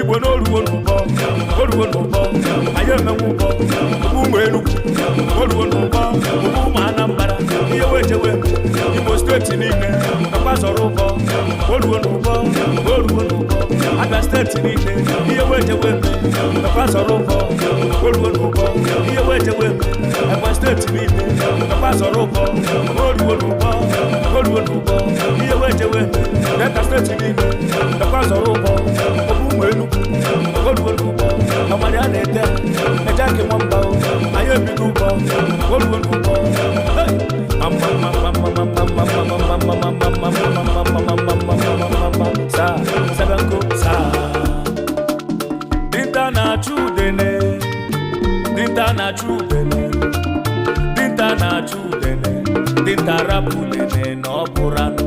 Igbo n'oruwo n'ụbọ, oruwo n'ụbọ, anyị emenwe ụbọ. Ụmụ Enugwu, oruwo n'ụbọ, ụmụ Anambra, ihe wejewe Imo Steeti niile nakwa zọrọ ụbọ, oruwo n'ụbọ, oruwo n'ụbọ. Abia Steeti niile, ihe wejewe nakwa zọrọ ụbọ, oruwo n'ụbọ, ihe wejewe Ebonyi Steeti niile nakwa zọrọ ụbọ, oruwo n'ụbọ, oruwo n'ụbọ, ihe wejewe Delta Steeti niile nakwa zọrọ ụbọ. Ọbụ ụmụ Enugwu, oruwo n'ụbọ, ọmara ya na-ete eje ake nwamba o, anyị ebido ụbọ, oruwo n'ụbọ. Sa sebenko sa dinta na-achụ udene, dinta na-achụ udene, dinta na-achụ udene, dinta rapụ udene na ọ bụrụ anụ.